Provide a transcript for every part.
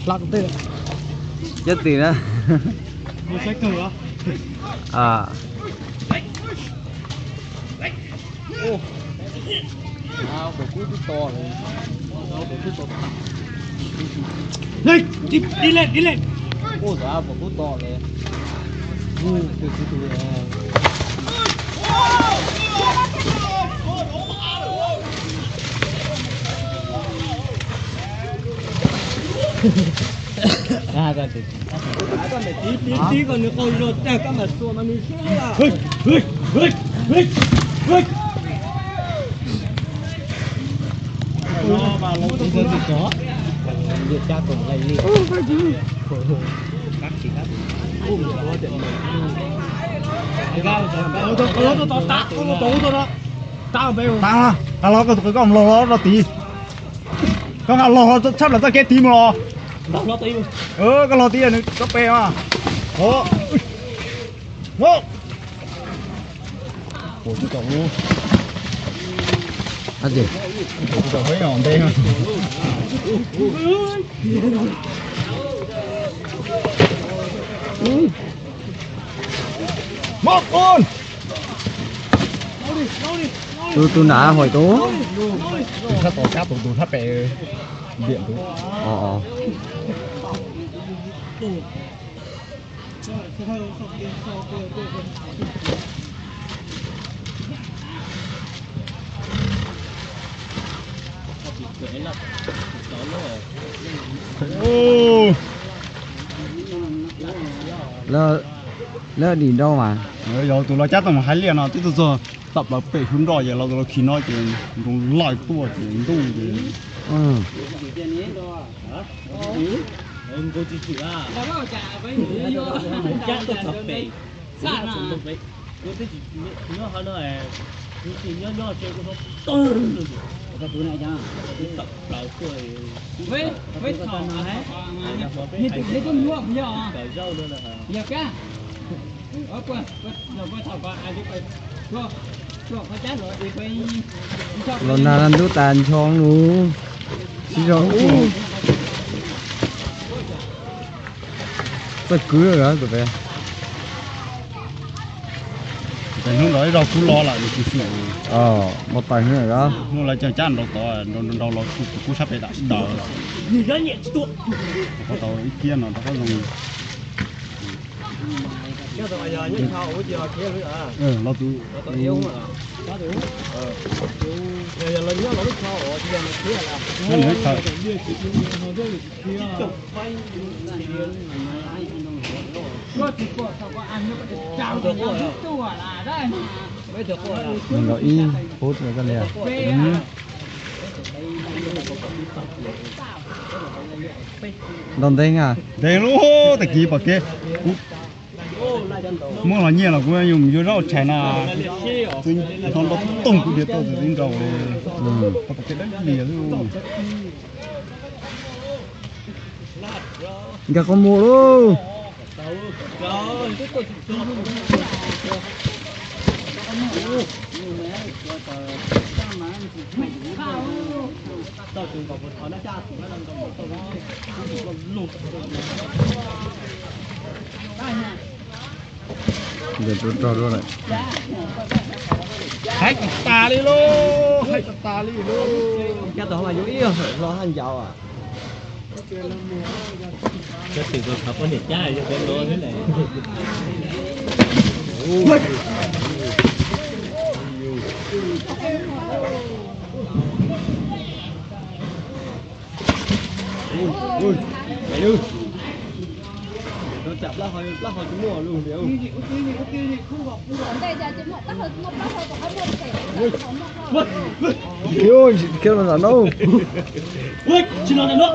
Hla tus twg na? Đi lên, đi lên. Tí, tí, tí, còn nws qau zog tag kab mas xua mas nws siab li. Tab los koj los los rau tid. Koj nqa los tshaj plaws txoj kev tid mus los. Koj los tid nws txoj pe mas. Tus, tus nrad hais tus, tus sab tod sab tus, tus sab pem diam tus. Lawv dim nrau mas. Yog tus los cab tau mus hais liaj no twb tuaj txog tom plaws pem hub nroj ces los tus los khi no ces nroo laij tuaj ces ntuj ces Los nag ntub tas ncho lug, sib zog ub. Txawj kwv tus pem. Hnub ntawd ib zaug kub los lawm nws tsis xwm. Muaj tais hnub ntawd. Hnub lawv cab cab nrau tod, nrau los kub sab pem dam daws. Qhov tau ib kiab no rov qab zoo. Los tus, Nees nkaum ib phút lawm koj li. Ntaus ntev na. Ntev lub tag kis pom kev. Kuv muab los nyiaj los kuv yuav mus yuav zaub tshais na. Twb hnov nrov toog kuv dhia tuaj tus tib nrau li. Pom kev dawb lias xwb. Nkag qhov muag lauj. Ntawm tus rog dua lawm. Haib tas tas li lauj, haib tas tas li lauj. Cab tau mas yuav ib hlo haj ncaus. Cab twm tau thov poj niam cab yog peb no thiab ne. Ua, tsis los ntawm no.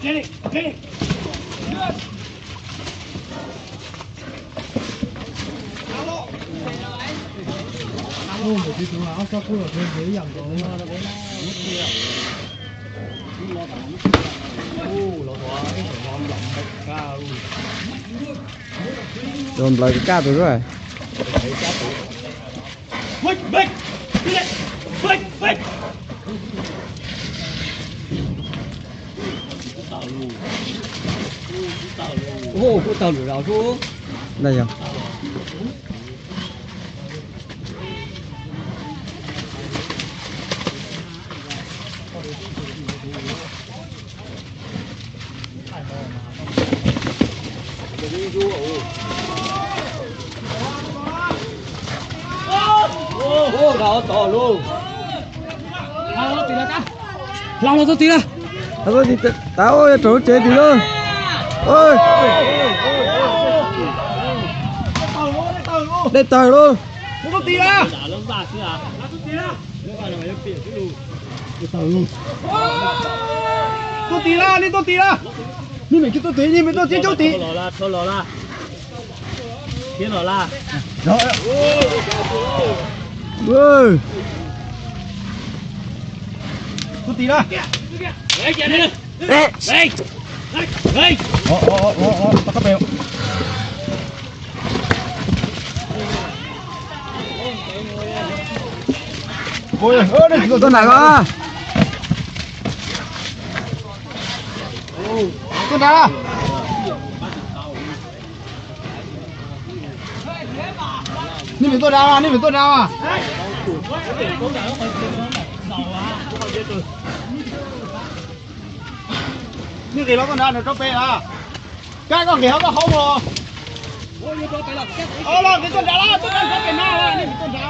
Tus nplawv kaj tus xwb. Kuj taug lwm zaus xwb. Hla los txog tid lawm. Tau, rau lub tsev tid lauj. Dej tawg lauj. Tuaj tid lawm, nej tuaj tid lawm. Nej mam tuaj tid, nej mam tuaj tib coob tid. Tuaj tid lawm. Tuaj nram ko. Tuaj nrad. Nej mam tuaj nrad, nej mam tuaj nrad. Nej nqis los tuaj nrad, nws rau pem a. Kab koj nqis hauv koj hauv os. Los nqis tuaj nrad, tuaj nrad, tuaj nrad, nej mam tuaj nrad.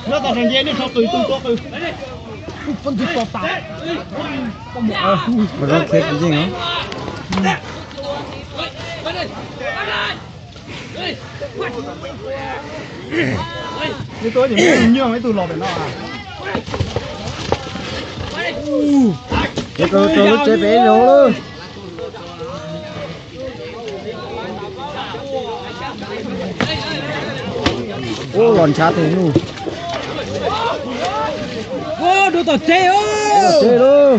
Nyob tau sawv nce, nej tso qws tus tua qws. Kuj poob nthwv to tas. Mas zoo khiav tsis yeej os. Ib tug ces muab nyiag ib tug los pem no. Ces rau rau lub tsev pem ib zaug lawm. Ub, los ntshav tus nus. Ub, dua tom tsev. Tom tsev lauj.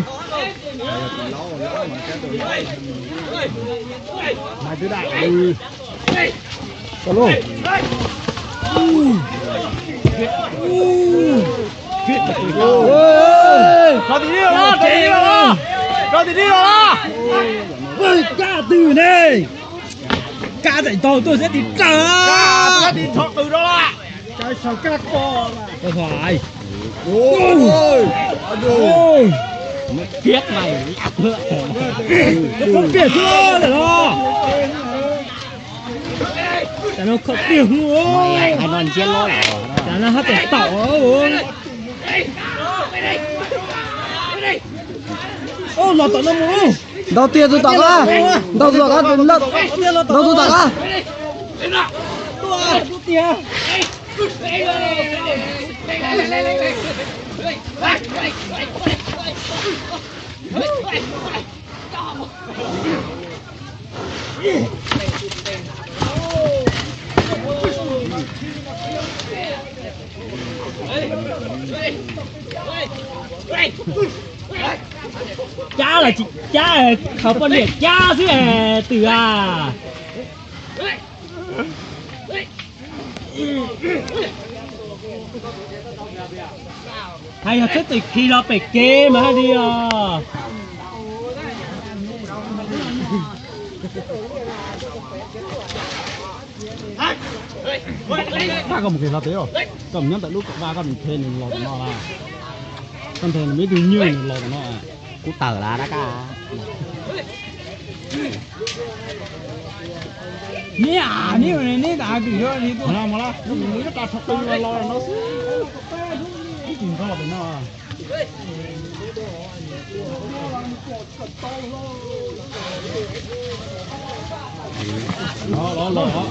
Tau lauj. Rau tim dib los, rau tim dib los, rau tim dib los. Kab twg ne? Kab daim taug tuaj xyab tim dawg. Kab tim tshov qws rau lawm. Kab ko. Piav mas piav xwb lawm los. Tam no kho tiag hu. Tam no hab tam taum. Ub, los tom no mus. Ntaus tiag tus tom qab. Ntaus tus tom qab. Ntaus tus tom qab. Cab los tsis cab, qhov poj niam cab xwb twm a. Hais yog txhob txwm khi los pem kev mas haj li os. Pab koj mus kev hlo pem os, koj mus nyob ntawm lub kom vaj koj mus nthe nws los tom no las. Koj nthe nws muaj ib tug nyuj nws los tom no. Kuv tawm las dab kaj. Neb, neb, neb tas kwm yog li tuaj. Mus los, mus los, mus ib ras rho qw los no xwb. Ib tsis nrog pem no. Los, los, los.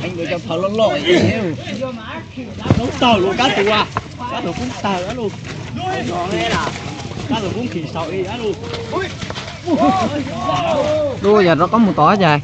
Nkawd cov phaws loj loj, lub tawg lub kab tus, kab tus kub tawg lub, kab tus kub khi sau lub. Lub yog rov qab mus tod cas.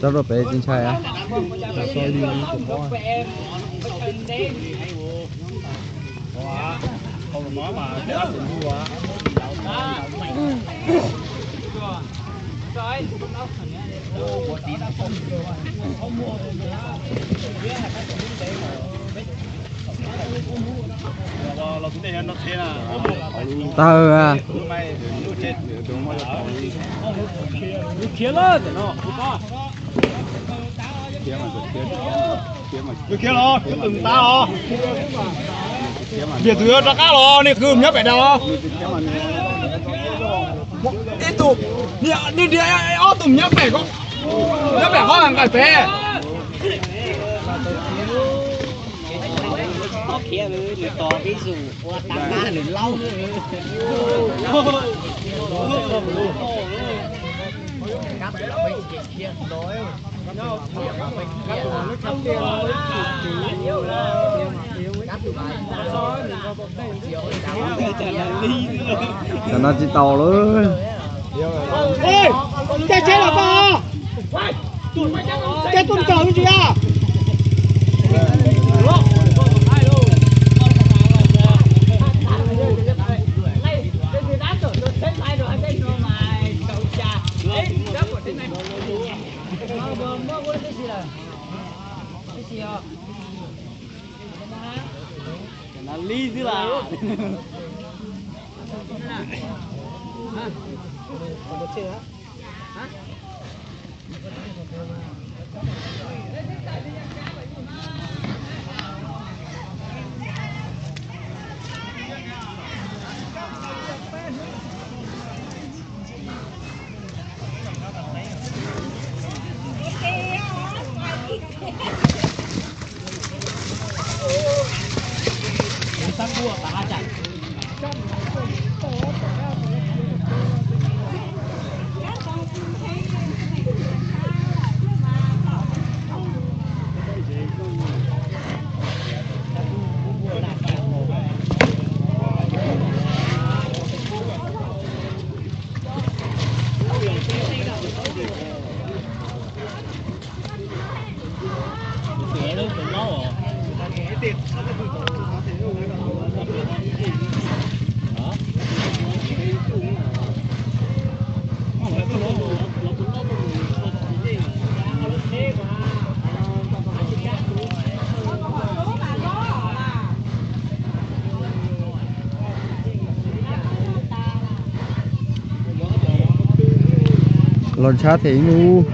Tso rau pem tsis ntshai. Tawg. Khiav los, khiav los. Vias tus yuav rov qab los, nej khwv nyob pem dav los. Ib tug, nej nrhiav ob tug nyob pem ko, nyob pem qhov nqaij pem. Cov no tsis tau lawm. Caij tsheb los koj, caij tuaj nraum ntsis a. Li xwb las. Los ntshab them ib hnub.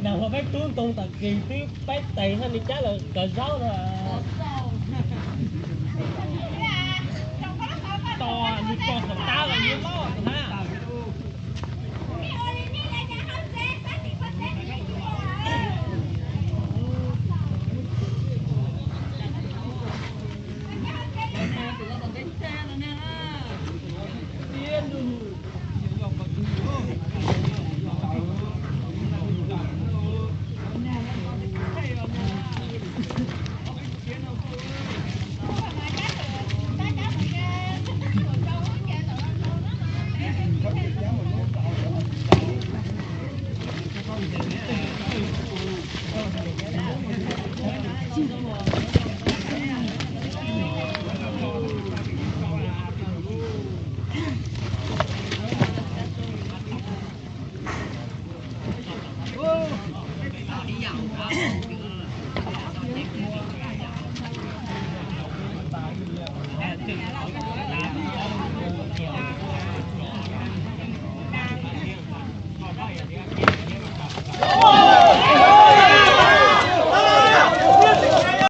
Nag hua peb tub ntoo tag kis twb peb tes hab li cab lawm kawg zaub na. To, nws to tom tab lawm nws loj na.